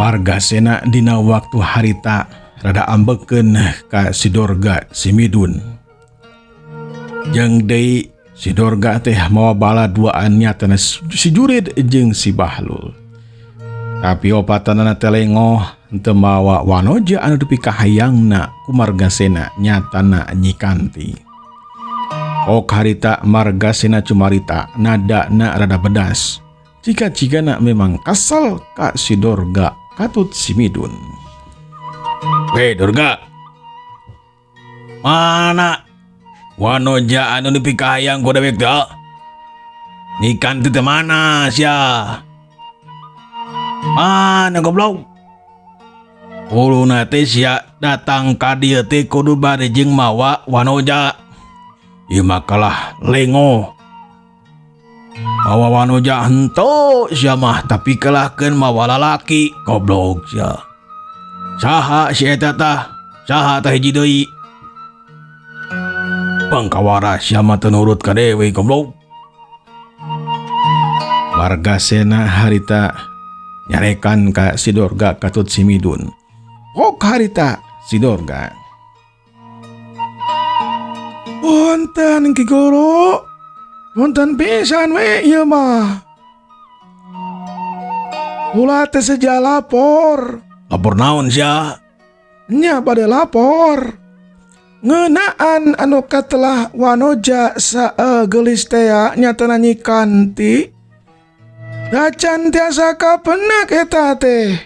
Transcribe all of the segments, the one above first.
Margasena dina waktu harita rada ambekeun ka si Dorga si Midun. Jeung deui si Dorga teh mawa bala duaan, nyatana si Jurid jeung si Bahlul. Tapi opatanana teh lengoh, henteu mawa wanoja anu dipikahayangna ku Margasena, nyatana Nyi Kanti. Ok harita Margasena cumarita nadana rada bedas. Jika-jigana memang kesal ka si Dorga katut si Midun. Weh, Durga. Mana wanoja anu dipikahayang ku dewek teh? Nyi Kanti teh mana sia? Mana, goblok? Kuduna teh sia datang ka dieu teh kudu bari jeung mawa wanoja. Ieu mah kalah lengoh. Mawa wanoja henteu sia mah, tapi kalahkeun mawa lalaki, goblok sia. Saha si eta tah? Saha tah hiji deui? Pangkawara sia mah teu nurut ka dewe, goblok. Margasena harita nyarekan ka si Dorga katut si Midun. Ok harita si Dorga. Punten, Ki Guru. Punten pisan we ieu mah. Kula teh seja lapor. Lapor naon sia? Nya, bade lapor. Ngeunaan anu katelah wanoja geulis teh nyatana Nyi Kanti. Dacan tiasa kapenak eta teh.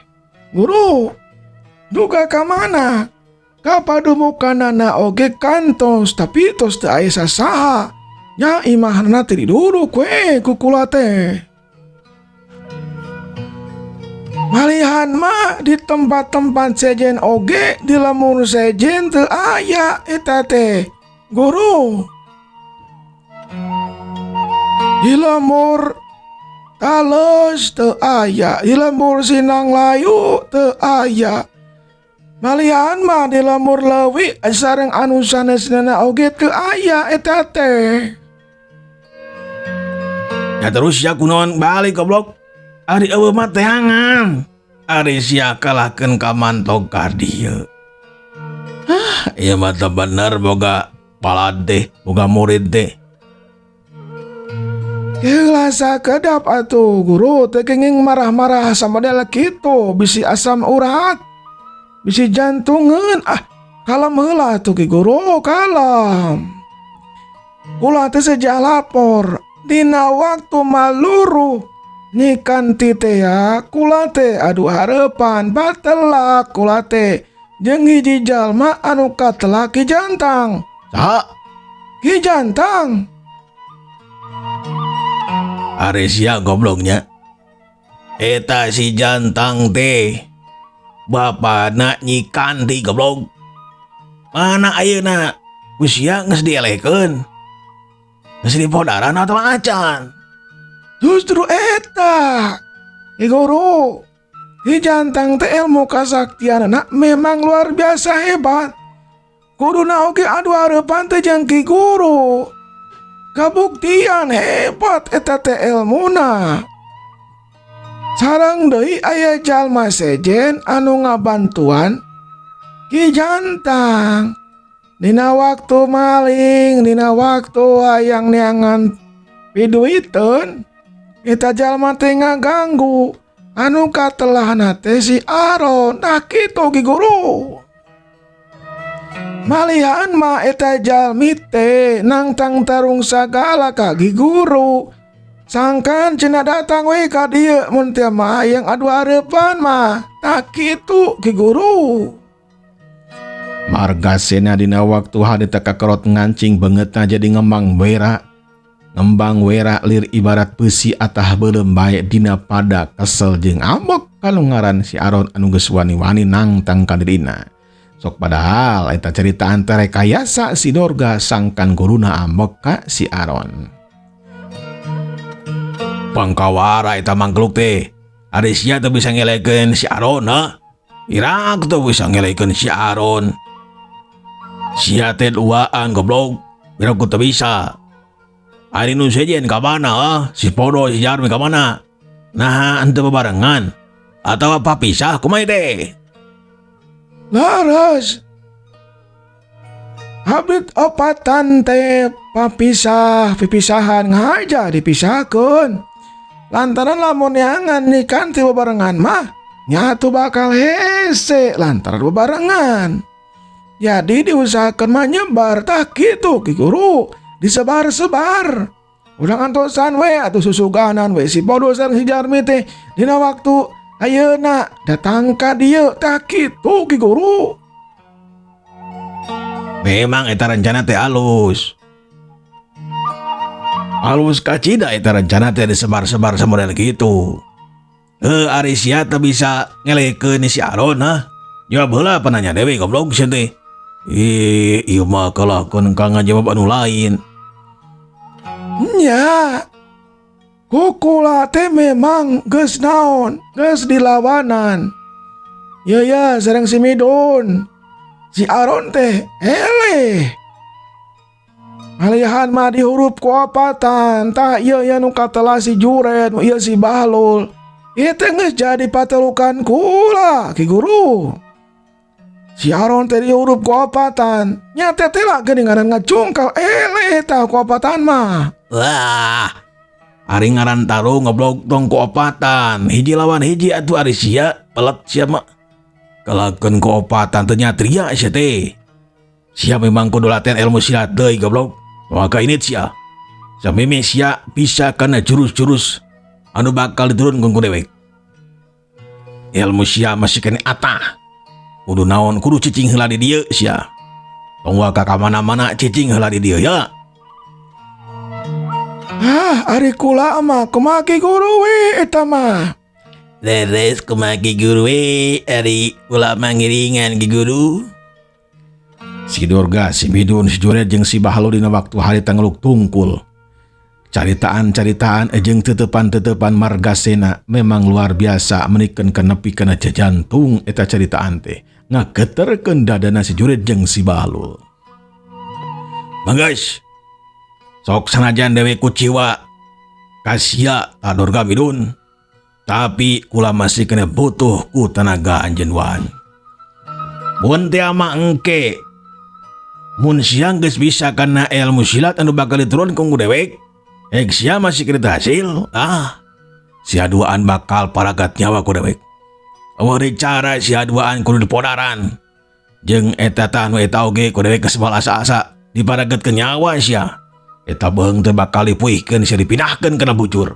Guru, duka ka mana? Ka padumukanana oge kantos, tapi tos teu aya sasaha. Nya, imahna teh diduruk we ku kula teh. Malihan mah di tempat-tempat sejen oge, di lembur sejen teu aya eta teh. Guru. Di lembur tales teu aya, di lembur sinang layu teu aya. Malihan mah di lembur leuwi sareng anu sanesna oge teu aya eta teh. Ya, terus ya kunaon balik, goblok? Ari euweuh mah teangan. Ari sia kalahkeun ka mantok ka dieu. Hah, ieu mah teu bener boga balad teh, boga murid teh. Heula sakedap atuh, Guru, teu kenging marah-marah samodel kitu, bisi asam urat. Bisi jantungeun. Ah, kalem heula atuh, Ki Guru, kalem. Kula teh seja lapor dina waktu maluru Nyi Kanti teh ya, kula teh adu harepan batelak kula teh jeung hiji jalma anu katelah Ki Jantang. Saha? Ki Jantang. Ari sia gobloknya. Eta si Jantang teh bapana Nyi Kanti, goblok. Mana ayeuna? Ku sia geus dielehkeun? Geus dipodaran atawa acan? Justru eta, Ki Guru. Ki Jantang teh ilmu kasaktianana memang luar biasa hebat. Kuduna oge adu hareupan teh jeung Ki Guru. Kabuktian hebat eta teh ilmuna. Sareng deui aya jalma sejen anu ngabantuan Ki Jantang. Dina waktu maling, dina waktu hayang neangan piduiteun, eta jalma teh ngaganggu. Anu katelahna teh si Aron. Nah, kitu, Ki Guru. Malihan mah eta jalmi teh nangtang tarung sagala ka Ki Guru. Sangkan cenah datang we ka dieu mun teu mah hayang adu hareupan mah. Tah, kitu, Ki Guru. Margasena dina waktu harita kakerot ngancing beungeutna jadi ngembang wera. Ngembang wera lir ibarat besi atah beuleum bae dina pada kesel jeung ambek ka nu ngaran si Aron anu geus wani-wani nangtang ka dirina. Sok padahal eta carita antara rekayasa si Dorga sangkan guruna ambek ka si Aron. Pangkawara eta mangkluk teh. Ari sia teu bisa ngelekeun si Aron, ha? Iraku teu bisa ngelekeun si Aron. Sia teh duaan, goblok. Iraku teu bisa. Ari nu sejen ka mana, ah? Si Podo, si Jarmi ka mana? Nah, henteu bebarengan. Atau apa pisah kumaha teh? Laras. Abdi opatan teh papisah, pipisahan ngaja dipisahkeun. Lantaran lamun neangan nikan ti bebarengan mah nyatu bakal hese lantaran bebarengan. Jadi diusahakan mah nyebar tah kitu Ki Guru, disebar-sebar. Urang antosan we atuh susuganan we si bodoh sareng si Jarmi teh dina waktu ayeuna datang ka dieu tah kitu Ki Guru. Memang eta rencana teh alus. Alus kacida eta rencana teh disebar-sebar samodel kitu. Ari sia teh bisa ngelekeun si Aron ha? Jawab heula pananya dewe goblok sia teh. Ih, ieu mah kalahkeun ka ngajawab anu lain. Nya. Kukula teh memang geus naon, geus dilawanan. Ya ya sareng si Midun. Si Aron teh eleh. Malihan mah dihurup ku opatan, tah ieu ya nu katelah si Juret, ieu si Bahlul. Ieu teh geus jadi patelukan kula Ki Guru. Si Aron teh dihurup ku opatan, nya teh teh lah geuning ngaran ngacungkal eleh tah ku opatan mah. Wah, ari ngaran tarung ngoblok tong ku opatan, hiji lawan hiji atuh ari sia pelet sia mah. Kalakeun ku opatan teh nyatria sia teh. Sia memang kudu latihan ilmu silat deui goblok. Maka ini sia. Sameme sia bisa kana jurus-jurus anu bakal diturunkeun ku dewek. Ilmu sia masih kene atah. Kudu naon kudu cicing heula di dieu sia. Tong waka ka mana-mana cicing heula di dieu ya. Ah, ari kula mah kumaha Ki Guru we eta mah. Leres kumaha Ki Guru we, ari kula mah ngiringan Ki Guru. Si Durga, si Midun, si Juret jeung si Bahlul dina waktu harita ngeluk tungkul. Caritaan-caritaan jeung tetepan-tetepan Margasena memang luar biasa menikeun ka nepi kana jajantung eta caritaan teh. Ngageterkeun dadana si Juret jeung si Bahlul. Mangga guys, sok sanajan dewe kuciwa kasia ta Durga Midun, tapi kula masih kena butuh ku tenaga anjeun wan. Mun teh ama engke mun siang geus bisa kana ilmu silat anu bakal diturunkeun ku dewek, ek sia masih kena hasil, ah sia duaan bakal paragat nyawa ku dewek. Eueuh deui cara sia duaan kudu dipodaran. Jeung eta tah nu eta oge ku dewek geus moal asa-asa diparagatkeun nyawa sia. Eta beung teh bakal dipuihkeun sia dipindahkeun kana bujur.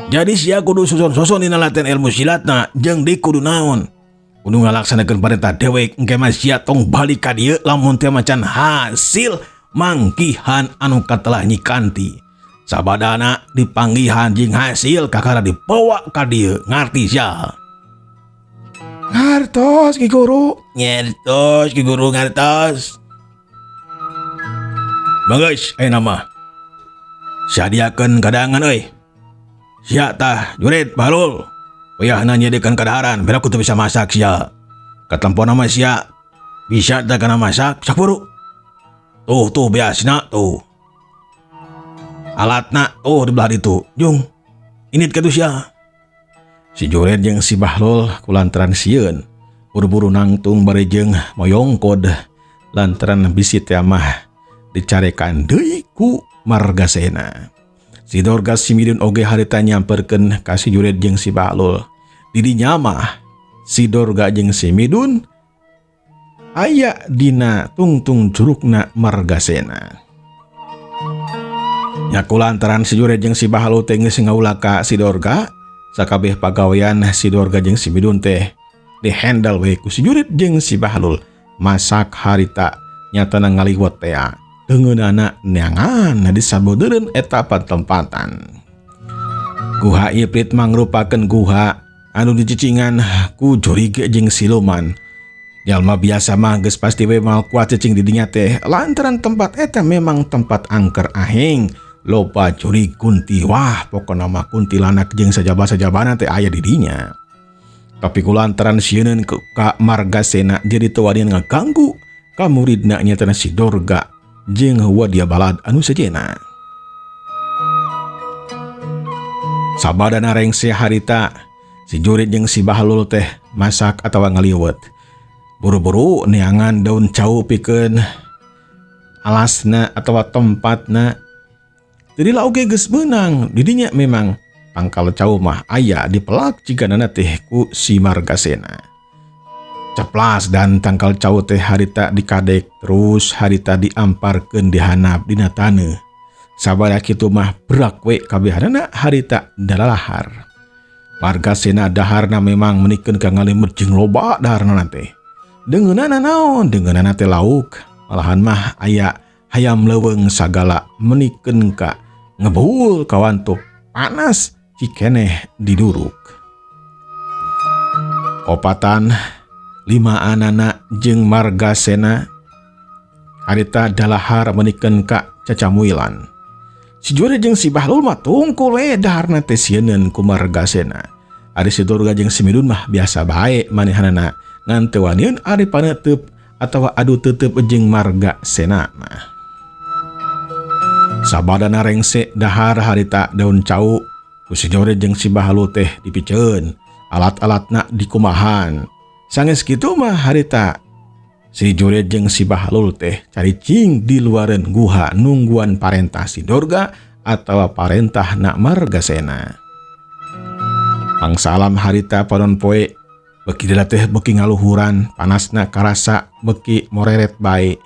Jadi sia kudu susun-susun dina latihan ilmu silatna jeung di kudu naon. Kudu ngalaksanakeun parentah dewek engke mah sia tong balik ka dieu lamun teu macan hasil manggihan anu katelah nyikanti. Sabadana dipanggihan jeung hasil kakara dibawa ka dieu, ngarti sia. Ngartos Ki Guru. Ngartos Ki Guru ngartos. Bagus, ayeuna mah. Sadiakeun kadangan euy. Sia tah Juret Bahlul. Wayahna nyediakeun kadaharan, biar aku teu bisa masak sia. Katempona mah sia bisa tah kana masak sakburu. Tuh tuh biasna tuh. Alatna tuh di belah ditu. Jung, init ka tuh sia. Si Juret jeung si Bahlul kulantaran sieun buru-buru nangtung bari jeung moyongkod lantaran bisi teh mah dicarekan deui ku Margasena. Si Dorga si Midun oge harita nyamperkeun ka si Juret jeung si Bahlul. Di dinya mah si Dorga jeung si Midun aya dina tungtung curugna Margasena. Nya kulantaran si Juret jeung si Bahlul teh geus ngaula ka si Dorga, sakabeh pagawean si Dorga jeung si Midun teh dihandle we ku si Juret jeung si Bahlul. Masak harita nyatana ngaliwet tea. Deungeunana neangan di sabodeureun eta patempatan. Guha Iprit mangrupakeun guha anu dicicingan ku jurig jeung siluman. Jalma biasa mah geus pasti we moal kuat cicing di dinya teh lantaran tempat eta memang tempat angker aheng. Loba jurig kunti, wah pokona mah kuntilanak jeung sajaba-sajabana teh aya di dinya. Tapi kulantaran sieun ka Margasena jadi teu wani ngaganggu ka muridna nya si Dorga jeung Wadia Balad anu sejenna. Sabadana rengse harita Si Jurid jeung si Bahlul teh masak atawa ngaliwet. Buru-buru neangan daun cau pikeun alasna atawa tempatna. Jadi lah oge geus meunang. Didinya memang tangkal cau mah aya dipelak jiganana teh ku si Margasena. Ceplas dan tangkal cau teh harita dikadek terus harita diamparkeun dihanap dina taneuh. Sabada kitu mah berak we kabehanana harita dalalahar. Margasena daharna memang menikeun ka ngalimut jeung loba daharna teh. Deungeunana naon? Deungeunana teh lauk. Malahan mah aya hayam leuweung sagala menikeun ka ngebul kawantu panas cikeneh diduruk. Opatan lima anana jeung Margasena harita dalahar menikeun ka cacamuilan. Si Jurid jeung si Bahlul mah tungkul we daharna teh sieun ku Margasena. Ari si Durga jeung si Midun mah biasa bae manehanana ngan teu wanieun ari paneuteub atawa adu tetep jeung Margasena mah. Sabadana rengse dahar harita daun cau ku si Jurid jeung si Bahlul teh dipiceun, alat-alatna dikumahan. Sanggeus kitu mah harita si Jurid jeung si Bahlul teh caricing di luareun guha nungguan parentah si Durga atawa parentah na Margasena. Mangsa alam harita panon poe beki lila teh beki ngaluhuran, panasna karasa beki moreret bae.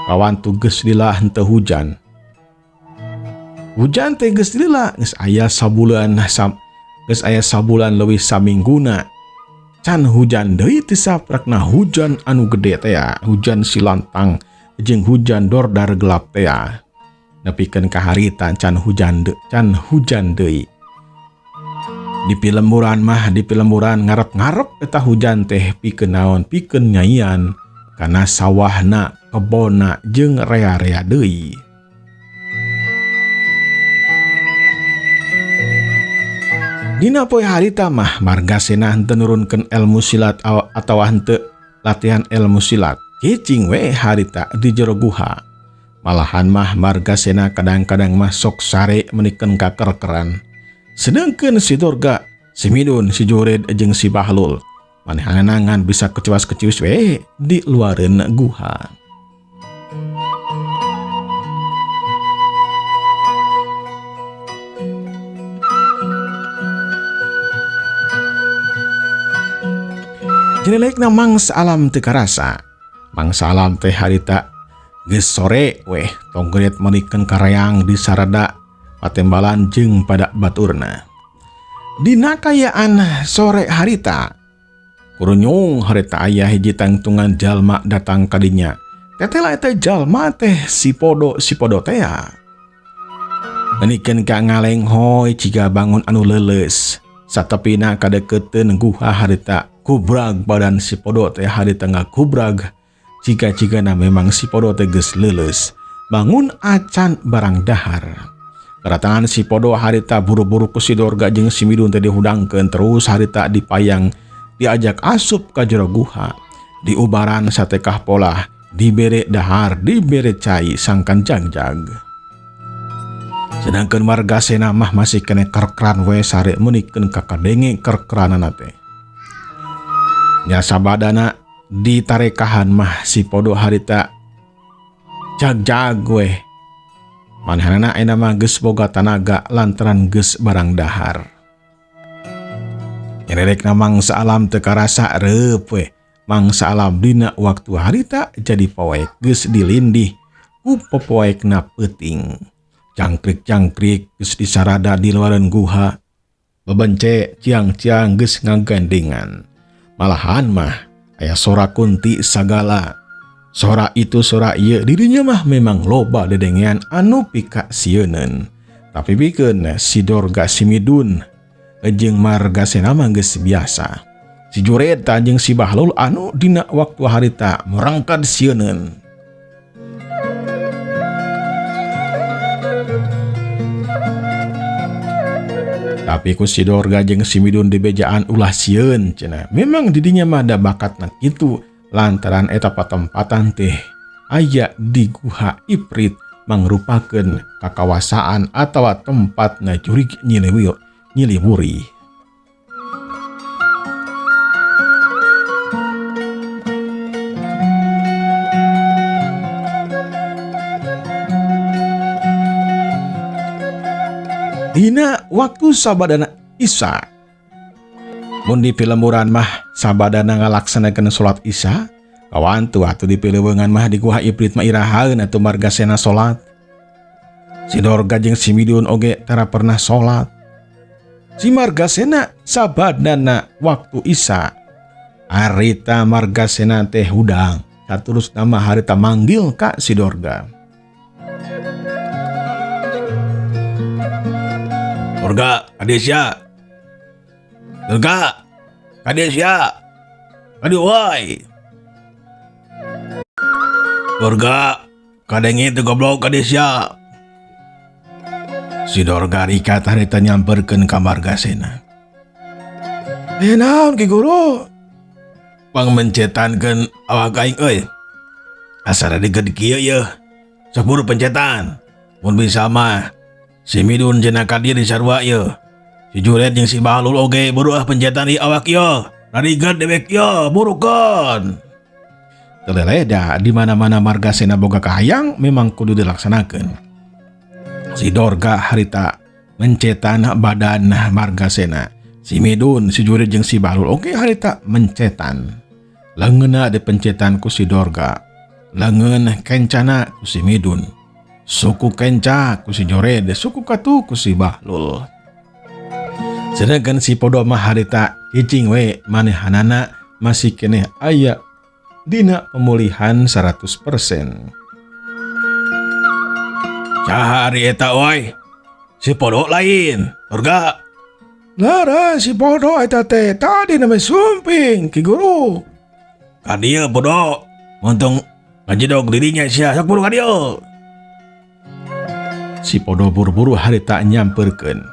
Kawantu geus lila henteu hujan. Hujan teh geus lila geus aya sabulan geus aya sabulan leuwih samingguna. Can hujan deui teh saprakna hujan anu gede teh ya, hujan silantang jeung hujan dordar gelap teh ya. Nepikeun ka harita can hujan deui. Di pilemburan mah di pilemburan ngarep-ngarep eta hujan teh pikeun naon, pikeun nyaian kana sawahna, kebonna jeung rea-rea deui. Dina poe harita mah Margasena henteu nurunkeun ilmu silat atawa henteu latihan ilmu silat. Cicing we harita di jero guha. Malahan mah Margasena kadang-kadang mah sok sare menikeun ka kerkeran. Sedengkeun si Durga, si Midun, si Jurid jeung si Bahlul manehanana ngan bisa keciwas-keciwis we di luareun guha. Jenelekna mangsa alam teu karasa. Mangsa alam teh harita geus sore weh tonggret menikeun kareang di sarada patembalan jeung pada baturna. Dina kayaan sore harita kurunyung harita aya hiji tangtungan jalma datang kadinya. Tetela eta jalma teh si podo tea. Menikeun ka ngalenghoy ciga bangun anu leuleus. Satepina kadeukeuteun guha harita kubrag badan si podo teh harita ngakubrag jika-jigana memang si podo teh geus leuleus bangun acan barang dahar. Kedatangan si podo harita buru-buru ku si Durga jeung si Midun teh dihudangkeun terus harita dipayang diajak asup ka jero guha diubaran satekah polah dibere dahar dibere cai sangkan jagjag. Sedangkan Margasena mah masih kene kerkeran we sare menikeun ka kadenge kerkeranana teh. Nya sabadana ditarekahan mah si podo harita jag-jag weh. Manehanana ayeuna mah geus boga tanaga lantaran geus barang dahar. Nyererekna mangsa alam teu karasa reup weh. Mangsa alam dina waktu harita jadi poek geus dilindih ku popoekna peuting. Jangkrik-jangkrik geus disarada di luareun guha. Bebence ciang-ciang geus ngagandengan. Malahan mah aya sora kunti sagala. Sora itu sora ieu dirinya mah memang loba dedengean anu pika sieuneun. Tapi pikeun si Durga si Midun jeung Margasena mah geus biasa. Si Jurid jeung si Bahlul anu dina waktu harita merangkad sieuneun. Tapi ku si Durga jeung si Midun dibejaan ulah sieun cenah. Memang didinya mah da bakatna kitu lantaran eta patempatan teh aya di guha Iprit mangrupakeun kakawasaan atawa tempatna jurig nyiliwuri. waktu sabadana Isya. Mun di pilemburan mah sabadana ngalaksanakeun salat Isya, kawantu atuh di pileuweungan mah di Guha Iprit mah irahaeun atuh Margasena salat. Si Dorga jeung si Midun oge tara pernah salat. Si Margasena sabadana waktu Isya. Harita Margasena teh hudang. Saturus nama harita manggil ka si Dorga. Dorga, kadesya. Dorga, kadesya. Kadieu wae. Dorga, kadenge teu goblok kadesya. Si Dorga rikat harita nyamperkeun ka Margasena. Aya naon Ki Guru? Pangmencetankeun awak aing euy. Asa radigeud kieu yeuh. Sok buru pencetan. Mun bisa mah si Midun cenah ka dieu di sarua yeuh. Si Juret jeung si Bahlul oge buru ah pencetan di awak yeuh. Radigeud dewek yeuh, burukeun. Teu leleda di mana-mana Margasena boga kahayang memang kudu dilaksanakeun. Si Dorga harita mencetan badan Margasena. Si Midun, si Juret jeung si Bahlul oge harita mencetan. Leungeunna dipencetan ku si Dorga. Leungeun kencana ku si Midun. Suku kenca ku si Jored, suku katu ku si Bahlul. Sedangkan si Podo mah harita cicing we manehanana masih keneh aya dina pemulihan 100%. Saha ari eta woy? Si Podo lain, Dorga. Lara si Podo eta teh tadi namanya sumping Ki Guru. Ka dieu Podo, untung ngajedog dirinya sia sok buru ka dieu. Si Podo buru-buru harita nyamperkeun.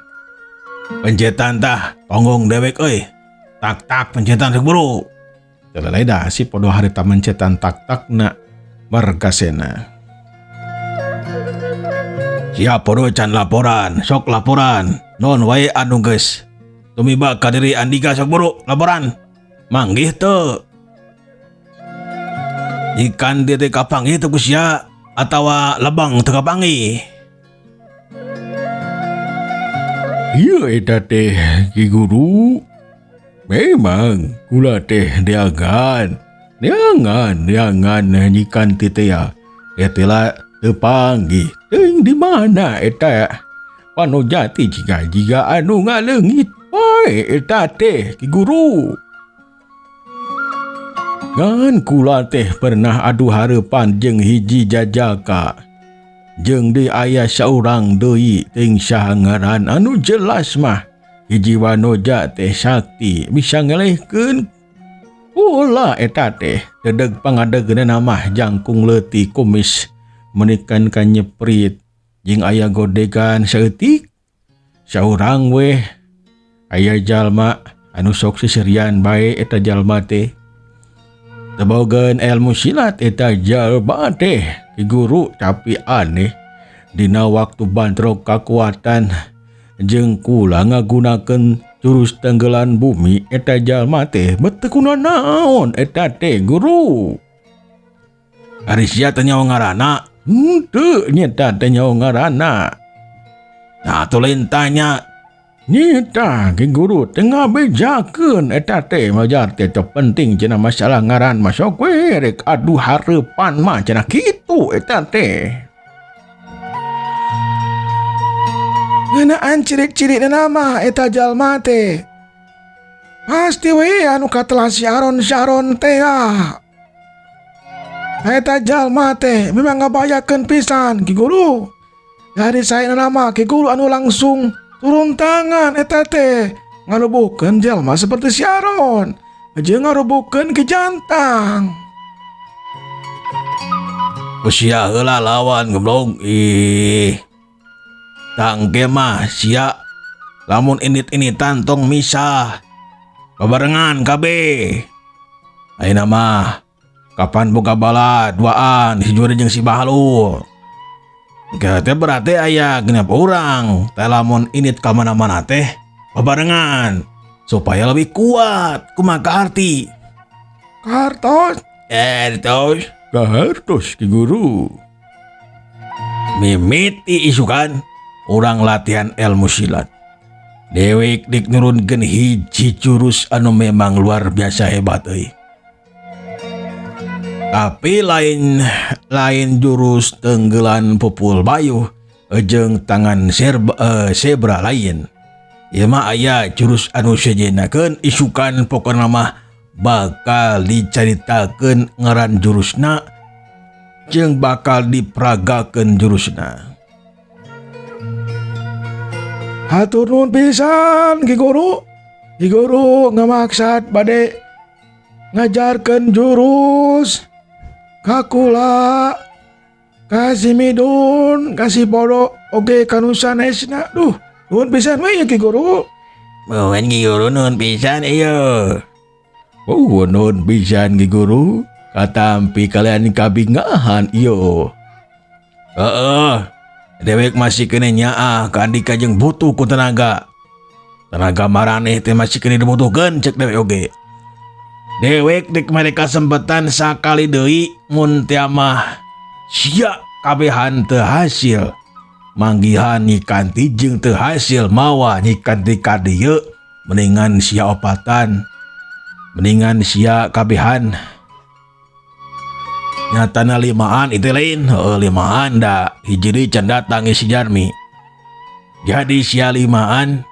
Pencetan tah tonggong dewek euy. Tak-tak pencetan sok buru. Teu leleda si Podo harita mencetan tak-takna Margasena. Siap Podo can laporan, sok laporan. Non wae anu geus tumiba ka diri Andika sok buru laporan. Manggih teu. Ikan dia teh kapanggih teu ku sia atawa lebang teu kapanggih. Ieu eta teh Ki Guru. Memang kula teh neangan. Neangan nyikan ti teh ya. Eta lah teu panggih. Teuing di mana eta? Panojati jiga-jiga anu ngaleungit wae eta teh Ki Guru. Ngan kula teh pernah adu hareupan jeung hiji jajaka. Jeung deui aya saurang deui teuing saha ngaran anu jelas mah hiji wanoja teh sakti bisa ngelehkeun kula eta teh. Dedeg pangadegeunana mah jangkung leutik kumis menikan ka nyeprit jeung aya godegan saeutik. Saurang weh aya jalma anu sok sisirian bae eta jalma teh. Tebogeun ilmu silat eta jalma teh Ki Guru, tapi aneh dina waktu bantrok kakuatan jeung kula ngagunakeun jurus tenggelan bumi eta jalma teh beuteung kunaon eta teh Guru. Ari sia teh nyaho ngaranna? Henteu nyeta teh nyaho ngaranna. Nah atuh lain tanya. Nyeta Ki Guru teu ngabejakeun eta teh majar teh teu penting cenah masalah ngaran mah sok we rek adu hareupan mah cenah kitu eta teh. Ngeunaan ciri-cirina mah eta jalma teh. Pasti we anu katelah si Aron-Aron teh ah. Eta jalma teh memang ngabayakeun pisan Ki Guru. Dari saya nama Ki Guru anu langsung turun tangan eta teh ngarubuhkeun jalma seperti si Aron jeung ngarubuhkeun Ki Jantang. Usia heula lawan goblok ih. Tangke mah sia lamun init-initan tong misah. Babarengan kabeh. Ayeuna mah kapan boga bala duaan si Juri jeung si Bahlul. Teh berarti aya genep urang teh lamun init ka mana-mana teh babarengan supaya lebih kuat. Kumaha kaarti? Kahartos. Kahartos. Kahartos Ki Guru. Mimiti isukan urang latihan ilmu silat. Dewek dek nurunkeun hiji jurus anu memang luar biasa hebat euy. Tapi lain lain jurus tenggelan pupul bayuh jeung tangan serba, zebra lain. Ieu mah aya jurus anu sejennakeun isukan, pokona mah bakal dicaritakeun ngaran jurusna jeung bakal dipragakeun jurusna. Hatur nuhun pisan, Ki Guru. Ki Guru ngamaksad bade ngajarkeun jurus ka kula, ka si Midun, ka si Podo oge ka nu sanesna. Duh, nuhun pisan we ya, Ki Guru. Nuhun, Ki Guru, nuhun pisan ieu. Oh, nuhun pisan, Ki Guru. Katampi kalian kabingahan iyo. Heeh. Dewek masih keneh nyaah ka andika jeung butuh ku tenaga. Tenaga maraneh teh masih keneh dibutuhkeun cek dewek oge. Dewek dek mere kasempatan sakali deui, mun teu mah sia kabehan teu hasil. Manggihan Nyi Kanti jeung teu hasil mawa Nyi Kanti ka dieu, mendingan sia opatan. Mendingan sia kabehan. Nyatana limaan itu lain, heuh, limaan da hiji deui can datang si Jarmi. Jadi sia limaan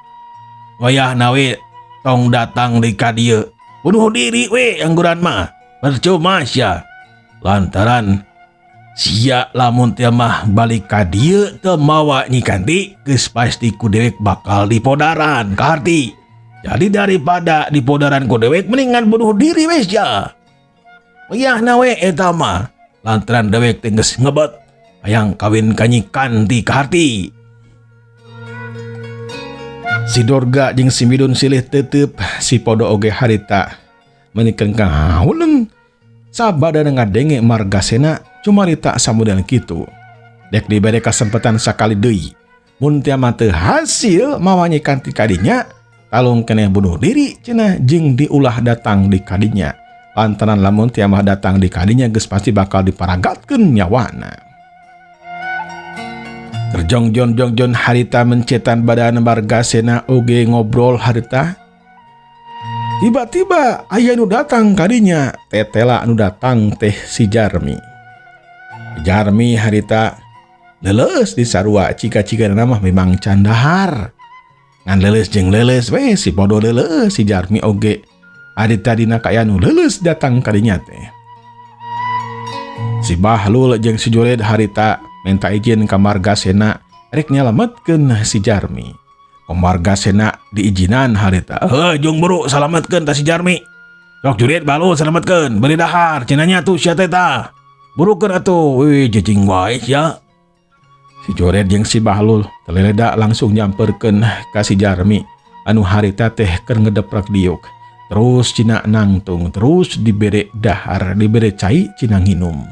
wayahna we tong datang di ka dieu. Bunuh diri we angguran mah. Percuma sia. Lantaran sia lamun teu mah balik ka dieu teu mawa Nyi Kanti, geus pasti ku dewek bakal dipodaran kaharti. Jadi daripada dipodaran ku dewek, mendingan bunuh diri we sia. Wayahna we eta mah. Lantaran dewek teh geus ngebet hayang kawin ka Nyi Kanti kaharti. Si Dorga jeung si Midun silih tetep, si Podo oge harita menikeun ka huleng sabada ngadenge Margasena cumarita samudel kitu. Dek dibere kesempatan sakali deui. Mun teu mah teu hasil mawa Nyi Kanti kadinya, talung keneh bunuh diri cenah jeung diulah datang di kadinya. Lantaran lamun teu mah datang di kadinya geus pasti bakal diparagatkeun nyawana. Terjongjon jongjon harita mencetan badan Margasena oge ngobrol harita. Tiba-tiba aya nu datang kadinya, tetela nu datang teh si Jarmi. Jarmi harita leuleus di sarua cika-cika mah memang can dahar. Ngan leuleus jeung leuleus we, si Podo leuleus, si Jarmi oge harita dina kaya nu leuleus datang kadinya teh. Si Bahlul jeung si Jured harita minta izin ka Margasena rek nyalametkeun si Jarmi. Margasena diizinan harita. Heuh, jung buru salametkeun ta si Jarmi. Sok Jured, Bahlul, salametkeun, beri dahar cenah nya tuh sia teh tah. Burukeun atuh. Wih, jejing wae sia. Si Jored jeung si Bahlul teleleda langsung nyamperkeun ka si Jarmi anu harita teh keur ngedeprak diuk. Terus cina nangtung, terus dibere dahar, dibere cai cina nginum.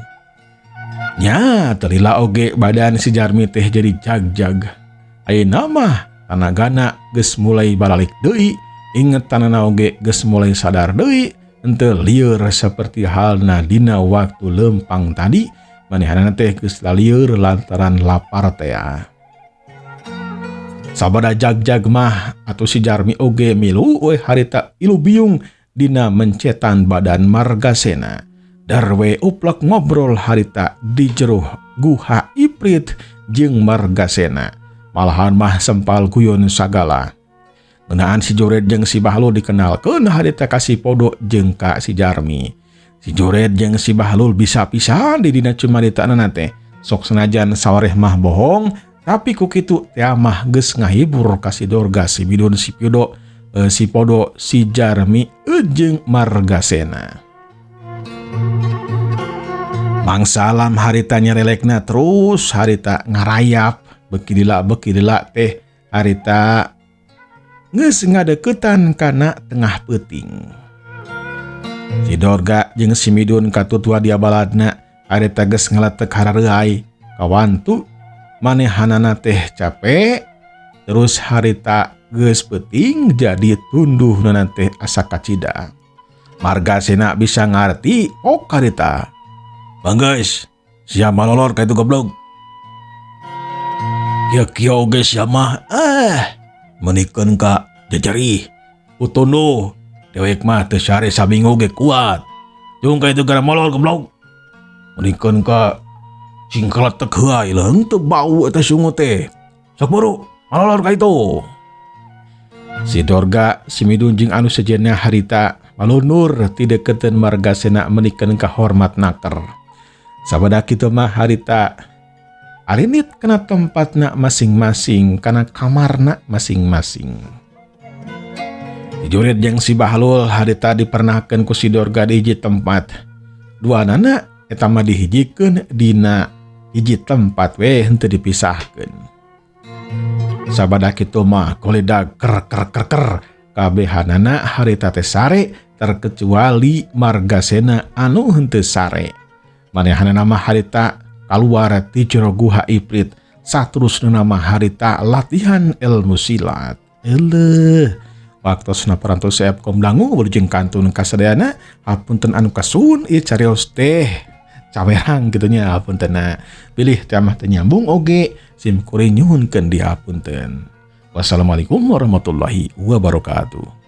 Nya, telila oge badan si Jarmi teh jadi jag-jag. Ayeuna mah tanagana geus mulai baralik deui, ingetanana oge geus mulai sadar deui, henteu lieur seperti halna dina waktu lempang tadi, manehanana teh geus lalieur lantaran lapar teh. Sabada jag-jag mah atuh si Jarmi oge milu we harita ilu biung dina mencetan badan Margasena. Darwe uplek ngobrol harita di jero guha iprit jeung Margasena. Malahan mah sempal guyon sagala. Ngeunaan si Jored jeung si Bahlul dikenalkeun harita ka si Podo jeung ka si Jarmi. Si Jored jeung si Bahlul bisa pisan di dina cumaritana teh. Sok senajan sawareh mah bohong, tapi ku kitu teh mah geus ngahibur ka si Dorga, si Bidon, si Pido, si Podo, si Jarmi jeung Margasena. Mangsalam harita nyerelekna terus harita ngarayap beki lila teh harita geus ngadeukeutan kana tengah peuting. Si Dorga jeung si Midun katutua dia baladna harita geus ngaletek harareuai kawantu manehanana teh capek terus harita geus peuting jadi tunduhna teh asa kacida. Margasena bisa ngarti ok harita. Bang guys, sia malolor ka itu goblok. Kieu kieu oge sia mah. Menikeun ka jejerih kutunduh dewek mah teu sare saminggu ge kuat. Jung ka itu gara molor goblok. Menikeun ka singkeletek heula leung teu bau eta sungut teh. Sok buru molor ka itu. Si Dorga si Midun jeung anu sejenna harita malunur ti deketeun Margasena menikeun ka hormat naker. Sabada kitu mah harita arinit kana tempatna masing-masing, kana kamarna masing-masing. Si Jurit jeung si Bahlul harita dipernahkeun ku si Dorga di hiji tempat. Duanana eta mah dihijikeun dina hiji tempat we henteu dipisahkeun. Sabada kitu mah koledag ker ker ker ker kabehanana harita teh sare terkecuali Margasena anu henteu sare. Manehanana mah harita kaluar ti jero guha iprit, saterusna mah harita latihan ilmu silat. Eleuh, waktosna parantos seep komdangu wilujeng kantun kasadayana, hapunten anu kasuhun ieu carios teh cawerang kitu nya, hapuntenna. Bilih teh mah teu nyambung oge, sim kuring nyuhunkeun dihapunten. Wassalamualaikum warahmatullahi wabarakatuh.